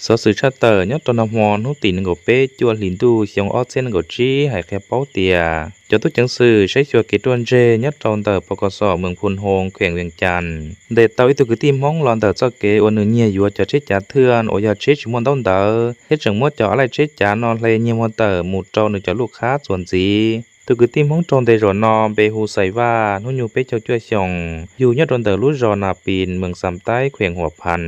Xov xwm tshaj tawm nyob rau nag hmo hnub tim nees nkaum peb cuaj hlis ntuj xyoo ob txhiab nees nkaum tsib hais qhia paub tias cov tub ceev xwm saib xyuas kev ruaj ntseg nyob rau ntawm pos kos xom Mees Phu Hoo, kheem Vees Cas, ntes tau ib tug kwv tij Hmoob los ntawm txoj kev uas nws nyiag yuav cov tsheb cav thwj uas yog tsheb tsis muaj ntaub ntawv thiab tseem muab cov av laij tsheb cav no hle nyiag muag tawm mus rau nws cov lub qhab txuas ntxiv. Tus kwv tij Hmoob raug ntes zaum no npe hu Xais Vaj, hnub nyoog peb caug cuaj xyoos, yug nyob rau ntawm lub zos Nas Pis, Mees Xam Taib, kheem Huam Phas.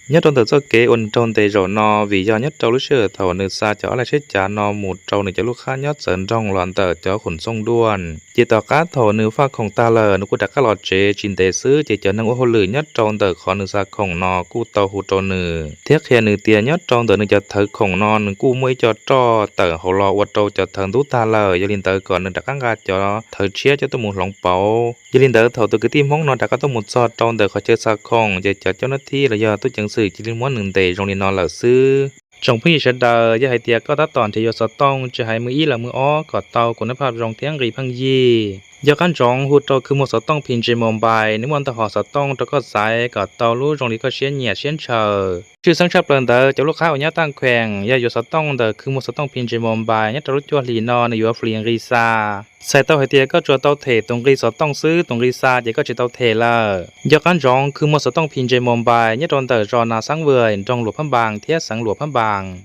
Nyob rau ntawm txoj kev uas nws raug ntes zaum no vim yog nyob rau lub sij hawm thaum nws xa cov av laij tsheb cav no mus rau nws cov lub qhab nyob txawv nroog los ntawm cov khoom txooj duaj, ces tom qab thaum nws faj khoom tag lawm nws kuj rov qab los tsev tsis ntev xwb ces cov neeg ua hauj lwm nyob rau ntawm qhov nws xa khoom no kuj tau hu rau nws thiab qhia nws tias nyob rau ntawm nws cov thawv khoom no nws kuj muaj ib co roj tawm hauv los ua rau cov thawv ntub tag lawm, yog li ntawd kom nws rov qab nqa cov thawv tshiab coj tuaj mus hloov pauv. Yog li ntawd thaum tus kwv tij Hmoob no rov qab tuaj mus txog rau ntawm qhov chaw xa khoom ces cov coj nab thib los yog tub ceev xwm cia li muab nws ntes zoo li no lawm xwb. Tsoom phooj ywg sawv daws, yog hais tias koj tab tom nrhiav yuav xov tooj tsis hais mws ib los mws ob kom tau kuv nab phaj zoo thiab nqis pheej yig, yog qab ntsoov hu rau khw muag xov tooj P J Mobile, nws muaj ntau hom xov tooj rau koj xaiv kom tau lub zoo li koj siab nyiam siab ntshaw. Tshwj xeeb tshaj plaws ntawd cov lub qhab uas nyob taj kheem yog yuav xov tooj ntawm khw muag xov tooj P J Mobile nyob rau lub cuaj hlis no nws yuav free nqi xa. Txhais tau hais tias koj tsuas tau them tus nqi xov tooj xwb, tus nqi xa ces koj tsis tau them lawm. Yog qab ntsoov khw muag xov tooj P J Mobile nyob rau ntawm zos Nas Xaab Vwm, nroog Luam Phab Npas thiab xeev Luam Phab Npas.